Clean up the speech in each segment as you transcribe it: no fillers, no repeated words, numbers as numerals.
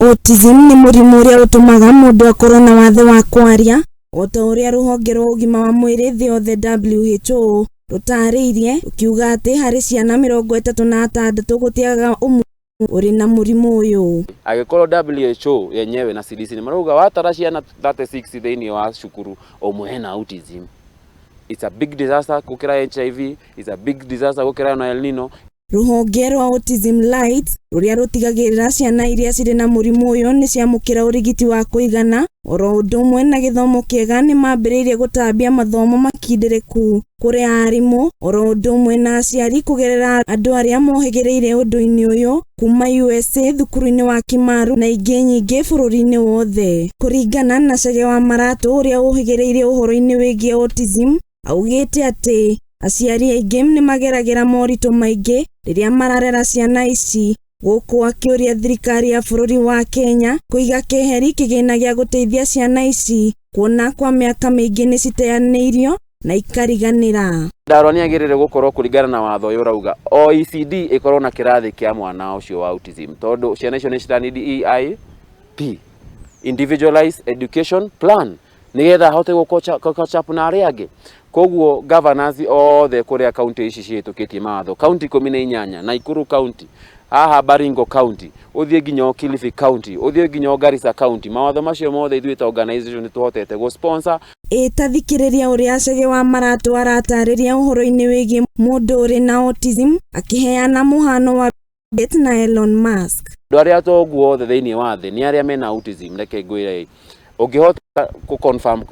Autism nĩ mũrimũ ũrĩa ũtũmaga mũndũ akorwo na wathe wa kwaria, o ta ũrĩa rũhonge rwa ũgima wa mwĩrĩ thĩ yothe WHO rũtarĩirie, rũkiuga atĩ harĩ ciana 36 gũtiagaga ũmwe ũrĩ na mũrimũ ũyũ. Angĩkorwo WHO yenyewe na CDC nĩ marauga watara ciana 36 thĩinĩ wa cukuru ũmwe hena autism, it's a big disaster gũkĩra HIV, it's a big disaster gũkĩra ona El Nino. Rũhonge rwa Autism Lights rũrĩa rũtigagĩrĩra ciana iria cirĩ na mũrimũ ũyũ nĩ ciamũkĩra ũrigiti wa kũigana oro ũndũ ũmwe na gĩthomo kĩega nĩ mambĩrĩirie gũtambia mathomo makindĩrĩku kũrĩ arimũ oro ũndũ ũmwe na aciari kũgerera andũ arĩa mohĩgĩrĩire ũndũ-inĩ ũyũ kuma USA thukuru-inĩ wa Kimaru na ingĩ nyingĩ bũrũri-inĩ wothe. Kũringana na Chege wa Maratũ ũrĩa ũhĩgĩrĩire ũhoro-inĩ wĩgiĩ autism, augĩte atĩ aciari aingĩ nĩ mageragĩra moritũ maingĩ rĩrĩa mararera ciana ici, gũkũ akĩũria thirikari ya bũrũri wa Kenya kũiga keheri kĩgĩna gĩa gũteithia ciana ici kuona kwa mĩaka mĩingĩ nĩ citeanĩirio na ikariganĩra. Ndarwa nĩ agĩrĩire gũkorwo kũringana na watho ũyũ ũrauga o ECD ĩkorwo na kĩrathi kĩa mwana ũcio wa autism tondũ ciana icio nĩ cira need EIP, Individualized Education Plan, nigetha ahote gũ catch up na arĩa angĩ. Koguo governors othe kũrĩa kaunti ici cihĩtũkĩtie mawatho, kaunti 18, Nakuru county, haha Baringo county, ũthiĩ nginya o Kilifi county, ũthiĩ nginya o Garissa county, mawatho macio mothe ithuĩ ta organization nĩ tũhotete gũ sponsor. Ĩ ta thikĩrĩria ũrĩa Chege wa Maratũ aratarĩria ũhoro-inĩ wĩgiĩ mũndũ ũrĩ na autism akĩheana mũhano wa Bill Gates na Elon Musk. Andũ arĩa atongu othe thĩinĩ wa thĩ nĩ arĩa mena autism. Reke ngwĩre, ũngĩhota kũ confirm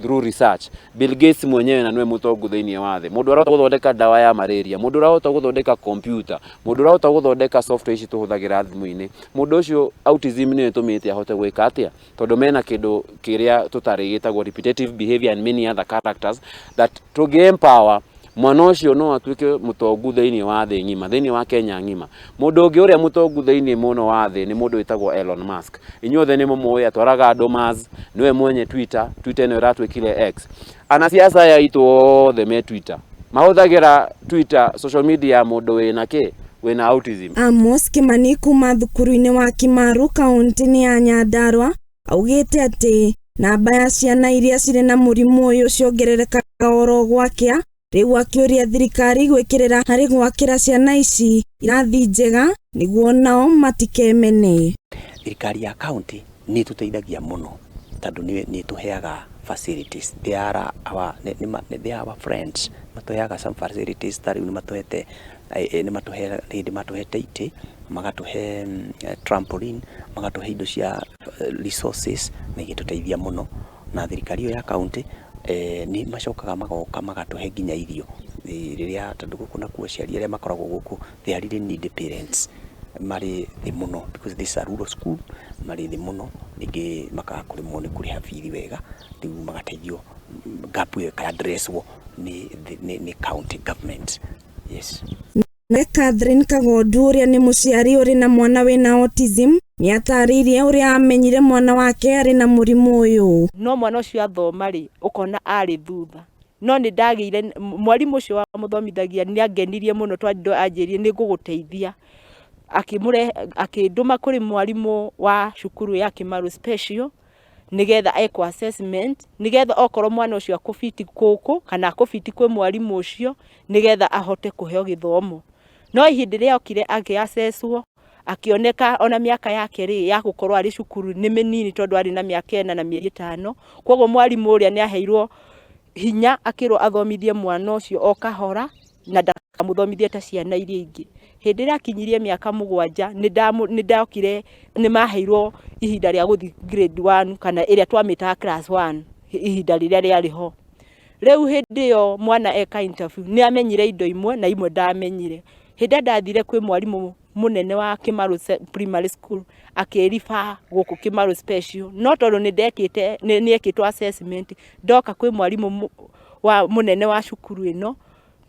through research, Bill Gates mwenyewe na nĩwe mũtongu thĩinĩ wa thĩ, mũndũ ũrahota gũthondeka ndawa ya malaria, mũndũ ũrahota gũthondeka computer, mũndũ ũrahota gũthondeka software ici tũhũthagĩra thimũ-inĩ, mũndũ ũcio autism nĩyo ĩtũmĩte ahote gwĩka atĩa? Tondũ mena kĩndũ kĩrĩa tũtarĩ gĩtagwo repetitive behavior and many other characters that tũngĩ empower mwana ũcio no atuĩke mũtongu thĩinĩ wa thĩ ng'ima, thĩinĩ wa Kenya ng'ima. Mũndũ ũngĩ ũrĩa mũtongu thĩinĩ mũno wa thĩ nĩ mũndũ wĩtagwo Elon Musk. Inyuothe nĩ mũmũĩ, atwaraga andũ Mars, nĩwe mwenye Twitter, Twitter ĩno ĩratuĩkire X. Anasiasa aya aitũ othe me Twitter, mahũthagĩra Twitter, social media ya mũndũ wĩna kĩ, wĩna autism. Amos Kimani kuma thukuru-inĩ wa Kimaru kaunti-inĩ ya Nyandarua augĩte atĩ namba ya ciana iria cirĩ na mũrimũ ũyũ ciongererekaga oro gwakĩa, rĩu akĩũria thirikari gwĩkĩrĩra harĩ gwakĩra ciana ici irathi njega nĩguo nao matikemene. Thirikari ya county nĩ ĩtũteithagia mũno tondũ nĩ ĩtũheaga facilities. They are our friends. Matũheaga some facilities, ta rĩu nĩ matũhete nĩ hĩndĩ matũhete itĩ, magatũhe trampoline, magatũhe indo cia resources na igĩtũteithia mũno. Na thirikari ĩyo ya county nĩ macokaga magoka magatũhe nginya irio rĩrĩa, tondũ gũkũ nakuo aciari arĩa makoragwo gũkũ, they are really needy parents, marĩ thĩ mũno because this is a rural school, marĩ thĩ mũno, rĩngĩ makaga kũremwo nĩ kũrĩha bithi wega, rĩu magateithio gap ĩyo ĩka address wo nĩ county government, yes. Nake Catherine Kagondu ũrĩa nĩ mũciari ũrĩ na mwana wĩna autism nĩ atarĩirie ũrĩa amenyire mwana wake arĩ na mũrimũ ũyũ. No mwana ũcio athoma rĩ, ũkona arĩ thutha, no nĩ ndagĩire mwarimũ ũcio wamũthomithagia, nĩ angenirie mũno tondũ anjĩrire, "Nĩ ngũgũteithia." Akĩmũrehe, akĩndũma kũrĩ mwarimũ wa cukuru ya Kimaru Special nĩgetha ekwo assessment, nĩgetha okorwo mwana ũcio akũbiti gũkũ kana akũbiti kwĩ mwarimũ ũcio, nĩgetha ahote kũheo gĩthomo. No ihinda rĩrĩa okire akĩ assesswo, akĩoneka ona mĩaka yake rĩ ya gũkorwo arĩ cukuru nĩ mĩnini, tondũ arĩ na mĩaka 4 na mĩeri 5. Koguo mwarimũ ũrĩa nĩ aheirwo hinya, akĩrwo athomithie mwana ũcio o kahora na ndakamũthomithie ta ciana iria ingĩ. Hĩndĩ ĩrĩa akinyirie mĩaka 7, nĩ ndokire, nĩ maheirwo ihinda rĩa gũthiĩ grade 1, kana ĩrĩa twamĩtaga class 1 ihinda rĩrĩa rĩarĩ ho. Rĩu hĩndĩ ĩyo mwana eka interview nĩ amenyire indo imwe na imwe ndamenyire. Hĩndĩ ĩrĩa ndathire kwĩ mwarimũ mũnene wa Kimaru Primary School, akĩ-refer gũkũ Kimaru Special, no tondũ nĩ ndekĩte, nĩ ekĩtwo assessment, ndoka kwĩ mwarimũ wa mũnene wa cukuru ĩno,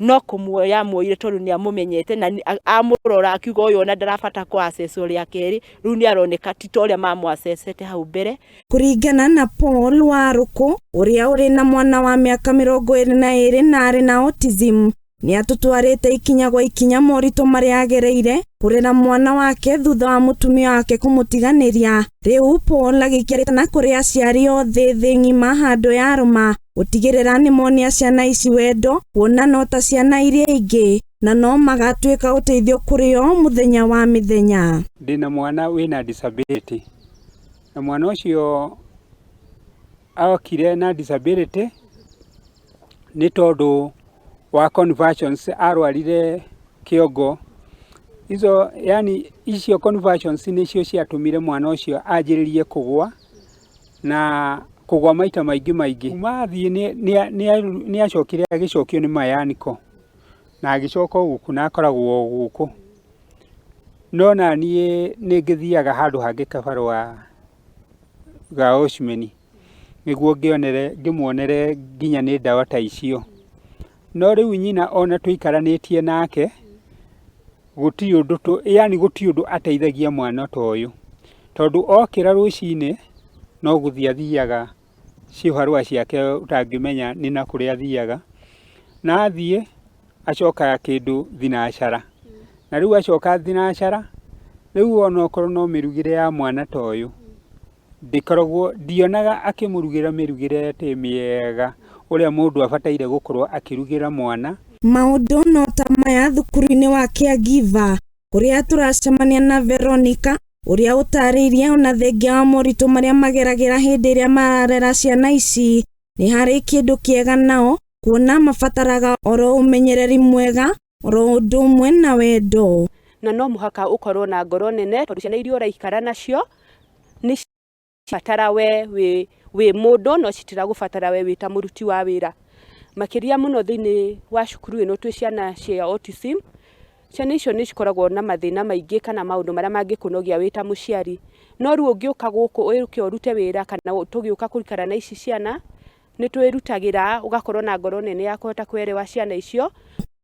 no kũmuoya amuoire tondũ nĩ amũmenyete, na amũrora akiuga, "Ũyũ ona ndarabata kũ assesswo rĩa kerĩ, rĩu nĩ aroneka ti ta ũrĩa mamũ assessete hau mbere." Kũringana na Paul Warũkũ ũrĩa ũrĩ na mwana wa mĩaka 22 na arĩ na autism. Nĩ atũtwarĩte ikinya gwa ikinya moritũ marĩa agereire kũrera mwana wake thutha wa mũtumia wake kũmũtiganĩria. Rĩu Paul agĩkĩrĩtana kũrĩ aciari othe thĩ ng'ima handũ yarũma gũtigĩrĩra nĩ monia ciana ici wendo, kuona no ta ciana iria ingĩ na no magatuĩka ũteithio kũrĩ o mũthenya wa mĩthenya. Ndĩna mwana wĩna disability, na mwana ũcio okire na disability nĩ tondũ wa convulsions, arwarire kĩongo. Izo yani icio convulsions nĩcio ciatũmire mwana ũcio anjĩrĩrie kũgwa, na kũgwa maita maingĩ maingĩ. Kuma athiĩ nĩ acokire agĩcokio nĩ mayaniko, na agĩcoka o gũkũ na akoragwo o gũkũ. No naniĩ nĩ ngĩthiaga handũ hangĩ kabarũa ga Osimhen, nĩguo ngĩonere ngĩmuonere nginya nĩ ndawa ta icio. No rĩu nyina ona tũikaranĩtie nake, gũtirĩ ũndũ, yani gũtirĩ ũndũ ateithagia mwana ta ũyũ. Tondũ okĩra rũcinĩ no gũthiĩ athiaga cibarũa ciake ũtangĩmenya nĩ na kũrĩa athiaga, na athiĩ acokaga kĩndũ thinacara. Na rĩu acoka thinacara, rĩu onokorwo no mĩrugĩre ya mwana ta ũyũ, ndĩkoragwo, ndionaga akĩmũrugĩra mĩrugĩre atĩ mĩega ũrĩa mũndũ abataire gũkorwo akĩrugĩra mwana. Maũndũ no ta maya thukuru-inĩ wa Caregiver kũrĩa tũracemania na Veronica ũrĩa ũtarĩirie ona thengia wa moritũ marĩa mageragĩra hĩndĩ ĩrĩa mararera ciana ici, nĩ harĩ kĩndũ kĩega nao kuona mabataraga oro ũmenyereri mwega oro ũndũ ũmwe na wendo. Na no mũhaka ũkorwo na ngoro nene, tondũ ciana iria ũraikara nacio nĩ cibatara we wĩ mũndũ, no citiragũbatara we wĩ ta mũruti wa wĩra. Makĩria mũno thĩinĩ wa cukuru ĩno twĩ ciana cia autism, ciana icio nĩ cikoragwo na mathĩna maingĩ kana maũndũ marĩa mangĩkũnogia wĩ ta mũciari. No rĩu ũngĩũka gũkũ ũke ũrute wĩra kana tũgĩũka gũikara na ici ciana, nĩ twĩrutagĩra, ũgakorwo na ngoro nene ya kũhota kũerewa ciana icio.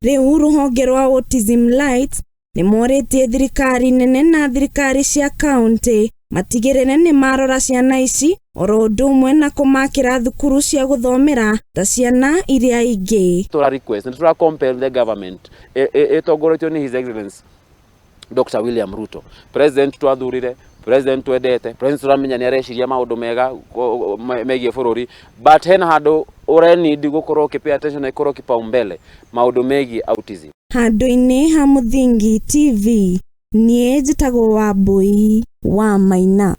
Rĩu rũhonge rwa Autism Lights nĩ morĩtie thirikari nene na thirikari cia kaunti matigĩrĩre nĩ marora ciana ici oro ũndũ ũmwe na kũmakĩra thukuru cia gũthomera ta ciana iria ingĩ. Tura request na tura compel the government ĩtongoretio nĩ His Excellency Dr. William Ruto, president twathurire, president twendete, president turamenya nĩ areciria maũndũ mega megiĩ bũrũri, but hena handũ ũrenidi gũkorwo ũkĩ pay attention na ĩkorwo kipaumbele maũndũ megiĩ autism. Handũ-inĩ ha Mũthingi TV, niĩ njĩtagwo Wambui wa Maina.